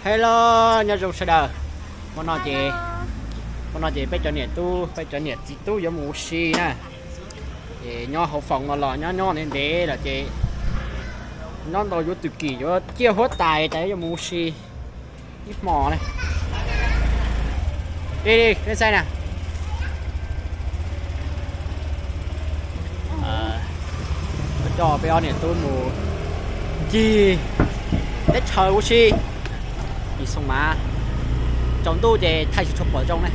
Hello, nyob zoo sawv daws. Hmo no ces, hmo no ces peb cov niam tub, peb cov niam txiv tub yuav mus ua si na. Ces nyob hauv foos no los nyob nyob ntev ntev lawm ces nyob ntau yuav tws kim yuav ciaj huab tais tas yuav mus ua si ib hmo na. Li li, nej saib na. Coj peb ob niam tub mus ncig teb chaws ua si, ncig Xoo Mav. Tsaus ntuj ces thaij tsis tshua pom zoo ne.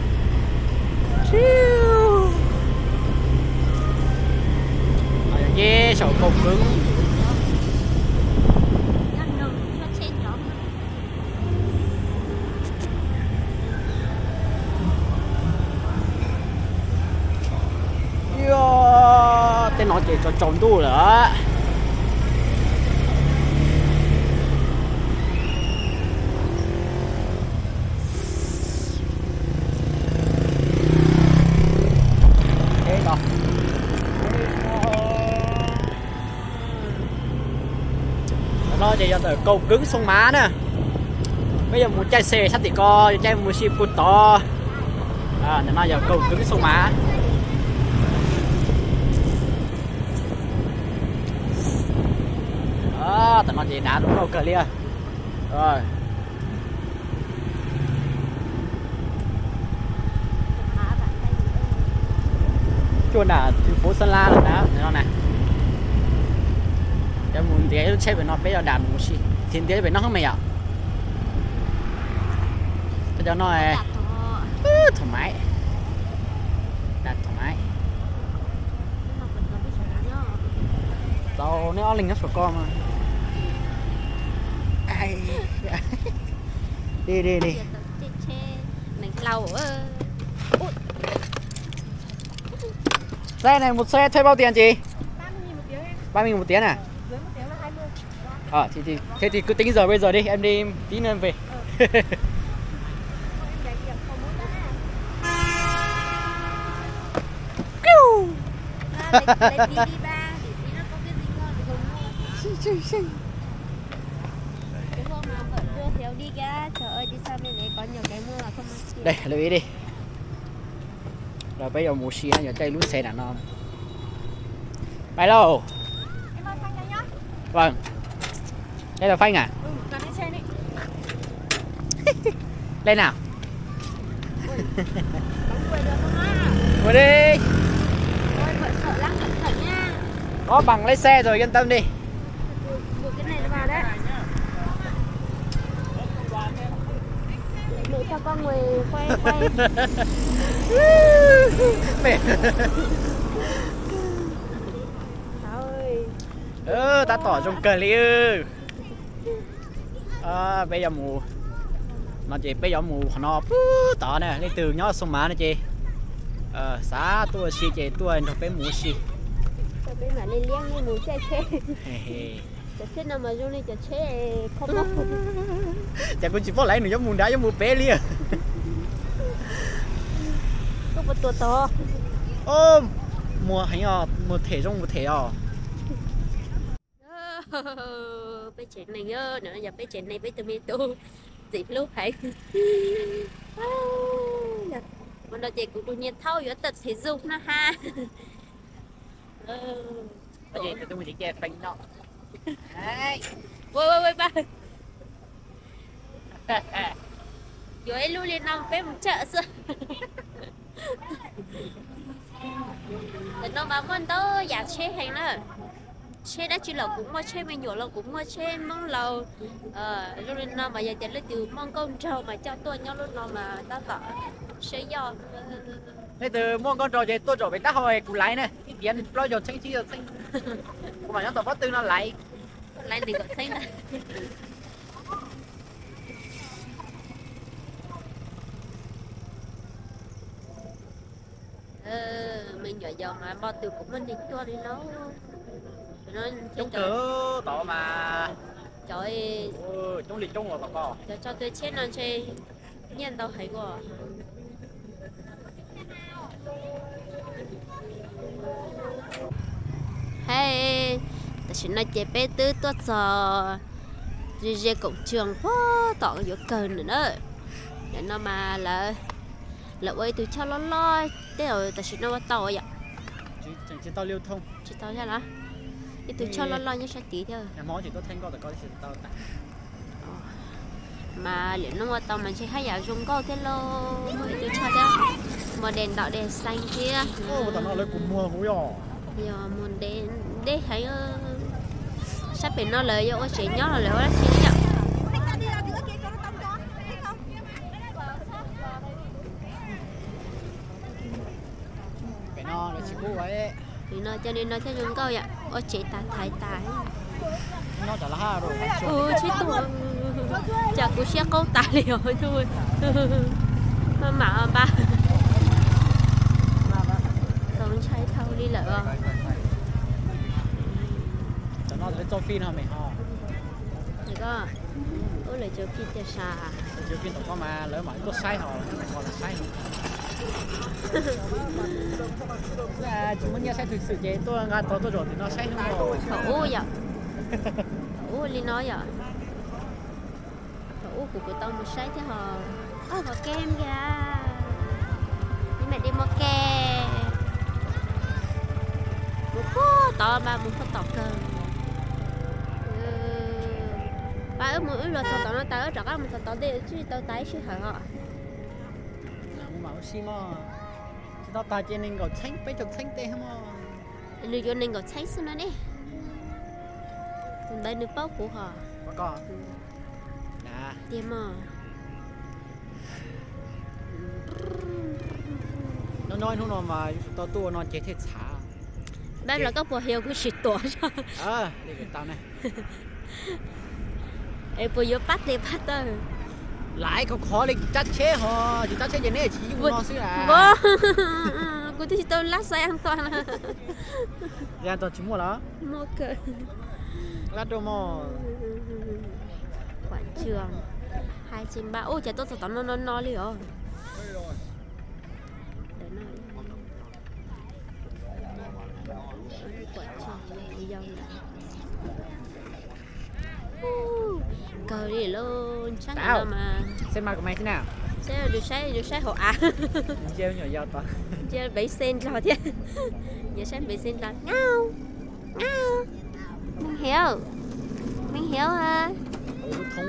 Ces saum Kaus Kwv. Tej no ces tsaus tsaus ntuj lawm. Ntawm no ces yog ntawm Kaus Kwv Xoo Mav na. Peb yuav mus caij xe sab tim ko, yuav caij mus si puag tod. Ntawm no yog Kaus Kwv Xoo Mav. Tam no ces dav nkauj kawg li. Cuaj nram thành phố Sơn La lawm na, no na. Cov mus ntiav lub tsheb pem no peb yuav dam mus si, thiab ntiav pem no hoob me yom. Cov no thoải mái, thoải mái. Tau neb ob leeg nyob saum ko mas. Đi đi đi. Xe này một xe thuê bao tiền chị? Ba mươi một tiếng à? Ờ, thì, thì, thế thì cứ tính giờ bây giờ đi, em đi tí nữa em về. Đây, lưu ý đi. Rồi peb yuav mus si no, yuav caij lub xe nram no. Pais lauj. Vâng. Đây là Phanh à? Lên nào. Ngồi đi. Có bằng lái xe rồi yên tâm đi. Mẹ cho con ngồi quay quay. Mẹ. Tab tom zoo kawg li. Peb yuav mus, no ces peb yuav mus qhov no puag tod na, leej twg nyob Xoo Mav no ces xav tuaj ua si ces tuaj nrog peb mus ua si. Ces kuv tsis paub laiv nws yuav mus nrad yuav mus pem li. Muag heev os, muag them zoo mus them os. Peb tsev neeg, yog peb tsev neeg peb tus me tub ntxim hlub heev. Ua no ces kuv tus niag thaub yuav tawm them zoo no ha. Yuav ib lub li no peb mus chợ xwb. Tam no mas muaj ntau yam tsheb heev na. Tsheb dab tsi los kuv muaj, tsheb me nyuam los kuv muaj, tsheb Hmoob laus. Zoo li no mas yog tias leej twg muaj nkauj nraug mas coj tuaj nyob lub no mas tab tom siab yoj. Leej twg muaj nkauj nraug ces tuaj zaum pem taub hau kuv laiv na, ib tiav plaub caug txheeb tsib caug txheeb. Kuv mam nyob tom pob tw no laiv. Laiv nws kom txheeb na. Me nyuam yaus mas npoj tw kuv muaj neeg tuaj li no. Coob kawg tod mas. Cov, coob li coob os. Cov tso tw tsheb no ntshe nyiaj ntau heev ua. Hais, tam sim no ces peb twb tuaj txog Ze ze koom tsoom puag tom yuav kawg ntawm na. Ntawm no mas lawv, lawv ua ib tug choj loj loj, tej zaum tam sim no ua tau yom. Tsis tau zaj los? Ib tug choj loj loj nyob sab tid thiab. Mas lwm hnub ua tau mas ntshe haj yam zoo nkauj thiab lauj. Muaj ib tug choj thiab, muag dej ntaum dej xeeb thiab. Yog muag dej heev. Sab pem no lawv yuav ua tsev nyob los lawv ua dab tsi yom? Nim no cov li no thiaj zoo nkauj yom, ua tsev tas thaiv tas. Kuv tsis tuaj, cas kuv siab qaug tas li os. Maj mam npaj, txaus ntshai dhau li lawm os. Ub, lawv cov phim tiag sas. Tsis muaj nyiaj saib tug xwm ces tuaj nqa tog tuaj zaum tim no saib. Thaum ub yom, thaum ub li no yom. Thaum ub kuv kuv tau mus saib thiab hos, ob qhov kem kiag, ib mam li muaj ke, mus puag tod mas mus puag tom kawg. Pab wb mus wb los txog tom no tas wb rov qab mus txog tod ntej tsis tau tas ib sij hawm os. Tsis tau tas ces nees nkaum txheeb peb caug txheeb tej mog. Nws yuav nees nkaum txheeb xwb no ne. Tus ntawd nws paub kuv hos. Tiag mog. Nyob nyob hnub no mas yuav tsum tau tuaj ua no ces thiaj txhav. Dab los koj puas hiav kuv sim tuam zog. Es puas yuav pab tes pab taw? Laiv khov khov li cab tsheb hos, tsis cab tsheb ces neb tsis yeej no xwb. Kuv twb tsis tau lab xaiv an toag na. An toag tsis muaj los? Muaj kawg. Lab rau mog. Kuam tsuag. Hais tsis npaj ub cas tuaj txog tom no no no li os. Kawg li lauj, ntshab no mas. Saib, saib hauv av. Ntsia npev xees ntog thiab. Yuav saib npev xees ntog. Meej Hiav, Meej Hiav. Kawg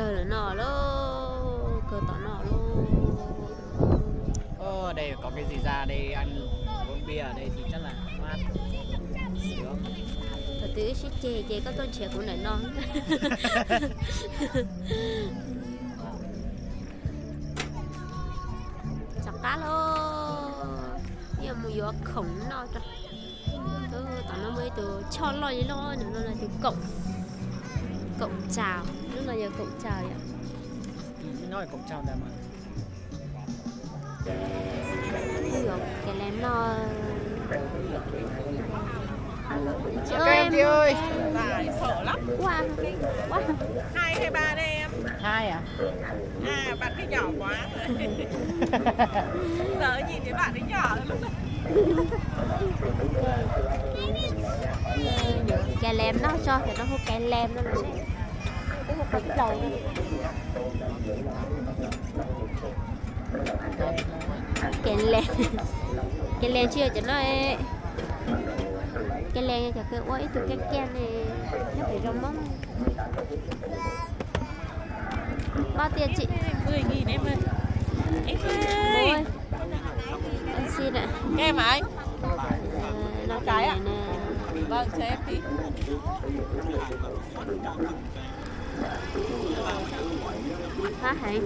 lawm no lauj, kawg tom no lauj. Đây có cái gì ra đây ăn uống bia ở đây thì chắc là mát sướng. Thaum twg wb sib ceg ces koj tuaj nrhiav kuv ntawm no. Rov qab lauj, yuav mus yuav khoom noj rau. Tom no muaj ib tug choj loj li loj, nws no tus koom, koom tsaus, lub no yog koom tsaus yom. Yuav kev lem no. Kev lem noj tso, cov no hu kev lem no. Kev lem, kev lem tsis yog cov no. Kev lem yog cov kws ua ib tug kiag kiag ne, nyob pem zoo Hmoob. Bao tiền chị? Mười nghìn em ơi. Em ơi. Em xin ạ. Nghe em ấy. Ờ, nó cái này nè. Vâng, cho em tí. Khá hẳn.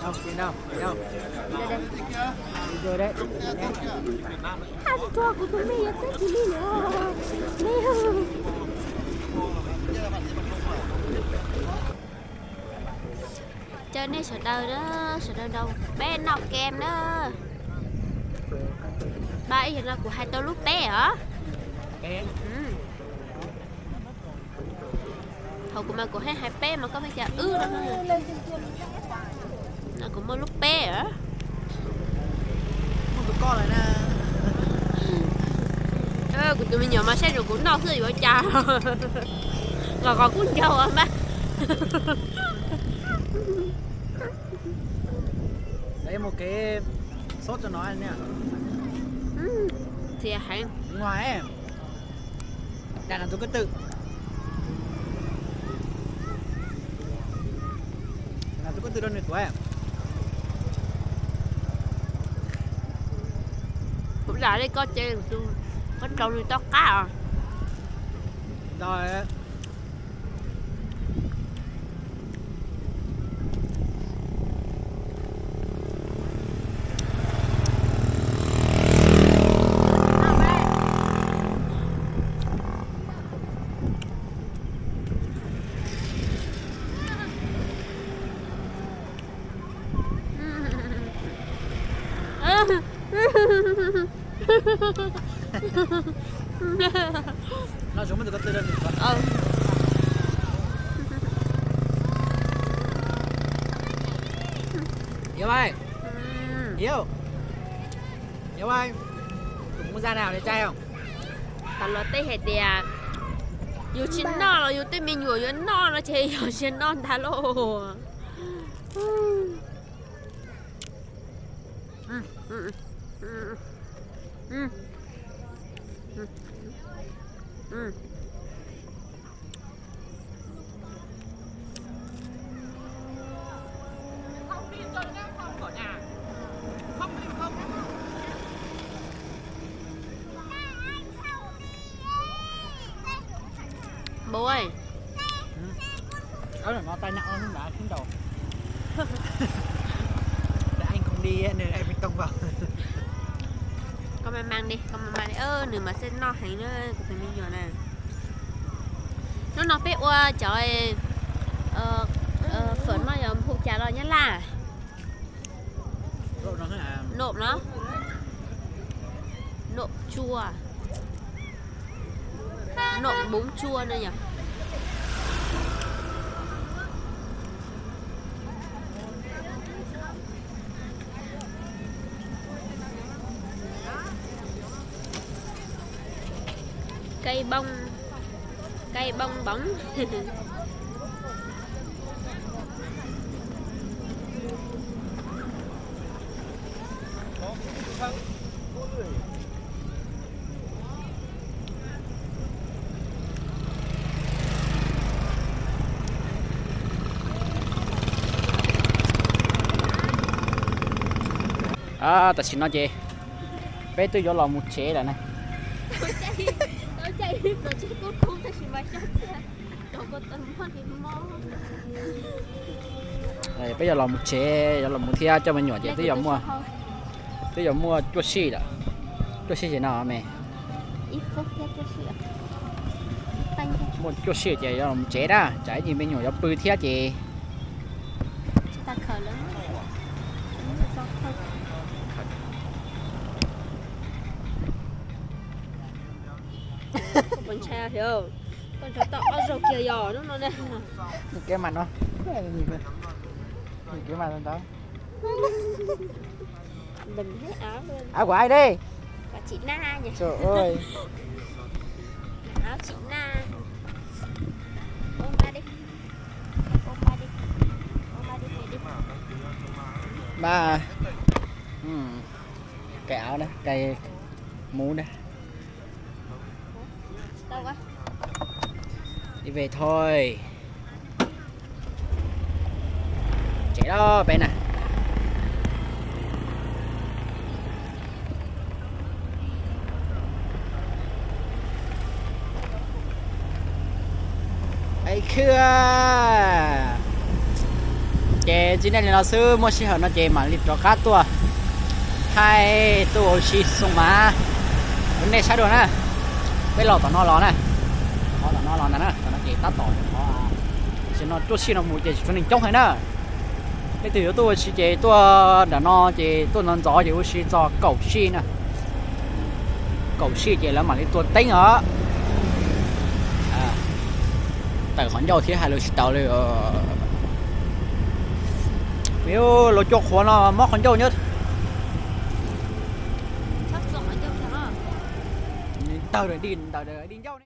Đâu, tiền đâu, tiền đâu? Đây, đây. Rồi đấy. Hai chục của tụi mình là xếp thì đi nữa. Đi. Chào nej sawv daws na, sawv daws nrog peb noj kem na. Ba ib zaug no kuv hais tau lub peb os. Thaum kuv mas kuv hais hais peb mas koj pheej tias wb no. No kuv muaj lub peb os. Muaj tus koj lawm na. Kuv tus me nyuam mas saib rau kuv noj xwb yuav cas. Los qos kub ncaug mas. Mus kev xob tso no. Txias heev. Dag tus koj twm, tus koj twm rau nws tuav. Kuv dag li koj ces koj rau nws toj qab os. Yuav, yuav, yuav, tus kuv za na li cai os. Tam luag tej hais tias yus tsis noj los yus tej me nyuam yuav noj no ces yog tsis noj ntag lauj. Bố ơi. Ớn, nó tai nạn nó đã xuống đầu. Để anh không đi, nên em mới tông vào. Con mang mang đi, con mang mang đi. Ơ, nws mas txawj noj heev na, kuv tus me nyuam na. Hnub no peb ua cov phở no yog hu cas los Nyab Laj? Nộm no. Nộm chua. Nộm bún chua no yog. Cây bông, cây bông bóng. Tam sim no ces peb twb yuav los mus tsev lawm na. Peb yuav los mus tsev, yuav los mus thiab coj me nyuam ces twb yuav muaj, twb yuav muaj cuaj sij lawm. Cuaj sij ces no me, muaj cuaj sij ces yuav los mus tsev na, tsam ib ntsis me nyuam yuav pw thiab ces. Kev mas no, kev mas ntawd. Áo của ai đây? Ba, cái áo đó, cái mũ đó. Đi về thôi. Tsev los peb na. Ais khw, ces tsis nej li no xwb, muaj sij hawm no ces mam li rov qab tuaj thaij tuaj ua si xoo mas rau nej saib dua na. Peb los tom no los na, qhov tom no los ntag na, tom no ces tab tom qhov, tam sim no cuaj sij no mus ces tsis tshua neeg coob heev na. Leej twg yuav tuaj ua si ces tuaj nram no ces tuaj ntxov ntxov ces ua si txog kaum sij na. Kaum sij ces lawv mam li tua teeb os. Tawm qhov ncauj thiab hais lus tsis tau li. Lawv cua qhuav no mob qhov ncauj nyob. tawg ntawm di ncauj.